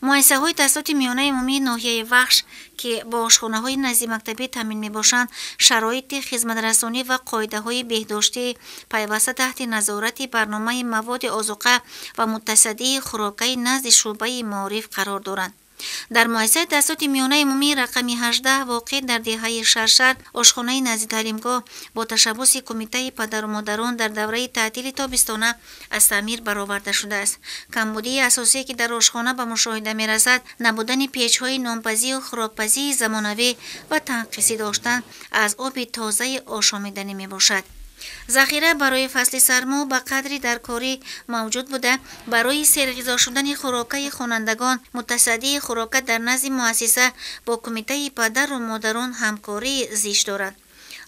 Муассисаҳои таҳсилоти миёнаи умумии ноҳияи Вахш, ки бо ошхонаҳои наздимактабӣ таъмин мебошанд, шароити хизматрасонӣ ва қоидаҳои беҳдоштӣ пайваста таҳти назорати барномаи маводи озуқа ва мутасаддии хӯрокаи назди шӯъбаи маориф қарор доранд. Дар муассисаи таҳсилоти миёнаи умумии рақами 18, воқеъ дар деҳаи Шаршар, ошхонаи назди таълимгоҳ бо ташаббуси кумитаи падару модарон дар давраи таътили тобистона аз таъмир бароварда шудааст. Камбудии асосие, ки дар ошхона ба мушоҳида мерасад, набудани печҳои нонпазию хӯрокпазии замонавӣ ва танқисӣ доштан аз оби тозаи ошомиданӣ мебошад. Захира барои фасли сармо ба қадри даркорӣ мавҷуд буда, барои серғизо шудани хӯрокаи хонандагон мутасаддии хӯрока дар назди муассиса бо кумитаи падару модарон ҳамкории зич дорад.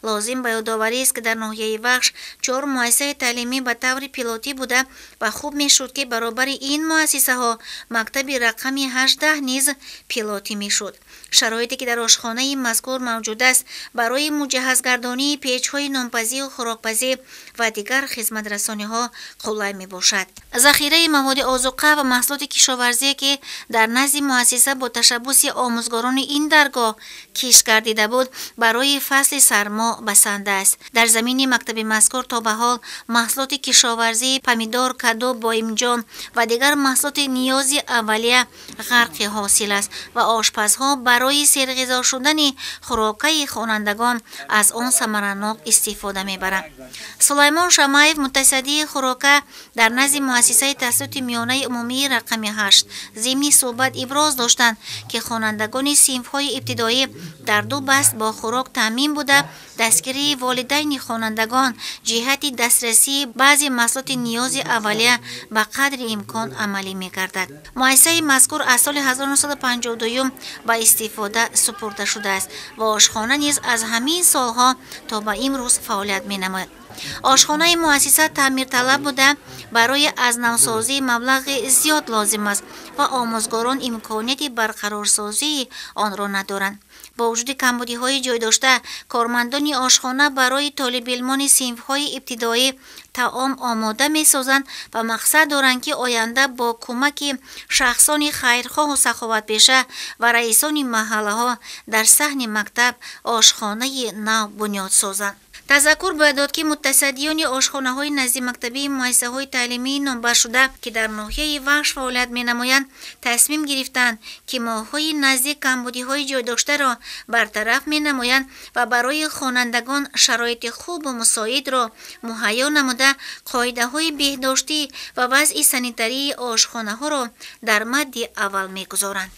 Лозим ба ёдоварист, ки дар ноҳияи Вахш чор муассисаи таълимӣ ба таври пилотӣ буда ва хуб мешуд, ки баробари ин муассисаҳо мактаби рақами 18 низ пилотӣ мешуд. Шароите, ки дар ошхонаи мазкур мавҷуд аст, барои муҷаҳҳазгардонии печҳои нонпазию хӯрокпазӣ ва дигар хизматрасониҳо қулай мебошад. Захираи маводи озуқа ва маҳсулоти кишоварзие, ки дар назди муассиса бо ташаббуси омӯзгорони ин даргоҳ кишт гардида буд, барои фасли сармо басанда аст. Дар замини мактаби мазкур то ба ҳол маҳсулоти кишоварзии помидор, каду, боимҷон ва дигар маҳсулоти ниёзи аввалия ғарқи ҳосил аст ва ошпазҳо барои серғизо шудани хӯрокаи хонандагон аз он самаранок истифода мебаранд. Сулаймон Шамаев, мутасаддии хӯрока дар назди муассисаи таҳсилоти миёнаи умумии рақами 8, зимни суҳбат иброз доштанд, ки хонандагони синфҳои ибтидоӣ дар ду баст бо хӯрок таъмин буда, дастгирии волидайни хонандагон ҷиҳати дастрасии баъзе маҳсулоти ниёзи аввалия ба қадри имкон амалӣ мегардад. Муассисаи мазкур аз соли 1952 ба истифода супурда шудааст ва ошхона низ аз ҳамин солҳо то ба имрӯз фаъолият менамояд. Ошхонаи муассиса таъмирталаб буда, барои аз навсозии маблағи зиёд лозим аст ва омӯзгорон имконияти барқарорсозии онро надоранд. Бо вуҷуди камбудиҳои ҷойдошта, кормандони ошхона барои толибилмони синфҳои ибтидоӣ таом омода месозанд ва мақсад доранд, ки оянда бо кӯмаки шахсони хайрхоҳу саховатпеша ва раисони маҳаллаҳо дар саҳни мактаб ошхонаи нав бунёд созанд. Тазаккур бояд дод, ки мутасаддиёни ошхонаҳои наздимактабии муассисаҳои таълимии номбаршуда, ки дар ноҳияи Вахш фаъолият менамоянд, тасмим гирифтанд, ки моҳҳои наздик камбудиҳои ҷойдоштаро бартараф менамоянд ва барои хонандагон шароити хубу мусоидро муҳайё намуда, қоидаҳои беҳдоштӣ ва вазъи санитарии ошхонаҳоро дар мадди аввал мегузоранд.